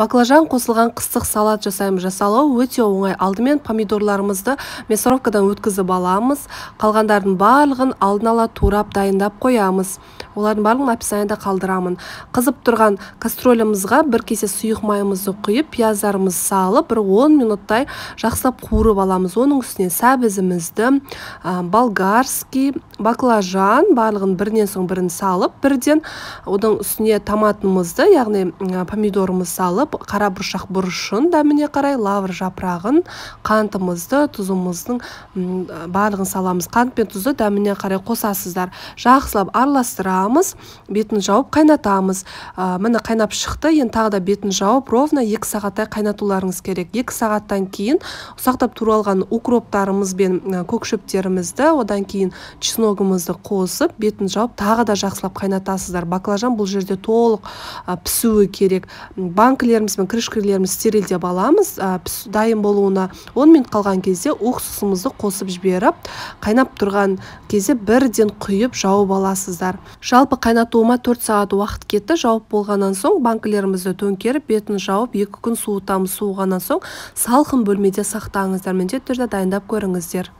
Баклажан қосылған қыстық салат жасаймыз. Жасалуы өте оңай. Алдымен помидорларымызды мясорубкадан өткізіп аламыз. Қалғандардың барлығын алдын ала турап дайындап қоямыз. Олардың барлығын описаниеда қалдырамын. Қызып тұрған кастрюлямызға бір кесе сұйық майымызды құйып, пияздарымызды салып, бір 10 минуттай жақсылап қуырып аламыз. Оның үстіне сәбізімізді, болгарский, баклажан, барлығын бірінен соң бірін салып, бірден оның үстіне томатымызды, яғни помидорымызды салып, қара бұршақ бұрышын дәміне қарай, лавр жапырағын, қантымызды, тұзымыздың барлығын саламыз. Қант пен тұзды дәміне қарай қосасыздар. Жақсылап араластырамыз, бетін жауып қайнатамыз. Міне, қайнап шықты. Енді тағы да бетін жауып, ровно 2 сағаттай қайнатуларыңыз керек. 2 сағаттан кейін ұсақтап туралған укроптарымыз бен көк шөптерімізді, одан кейін чесногымызды қосып, бетін жауып тағы да жақсылап қайнатасыздар. Баклажан бұл жерде толық пісуі керек. Банкілеріміз бен крышкалерімізді стерилдеп аламыз. Дайын болуына 10 минут қалған кезде уксусымызды қосып жіберіп, қайнап тұрған кезде бірден құйып жауып аласыздар. Жалпы қайнатуыма 4 сағат уақыт кетті. Жауып болғаннан соң банкілерімізді төңкеріп, бетін жауып 2 күн суытамыз. Суығаннан соң салқын бөлмеде сақтаңыздар. Міндетті түрде дайындап көріңіздер.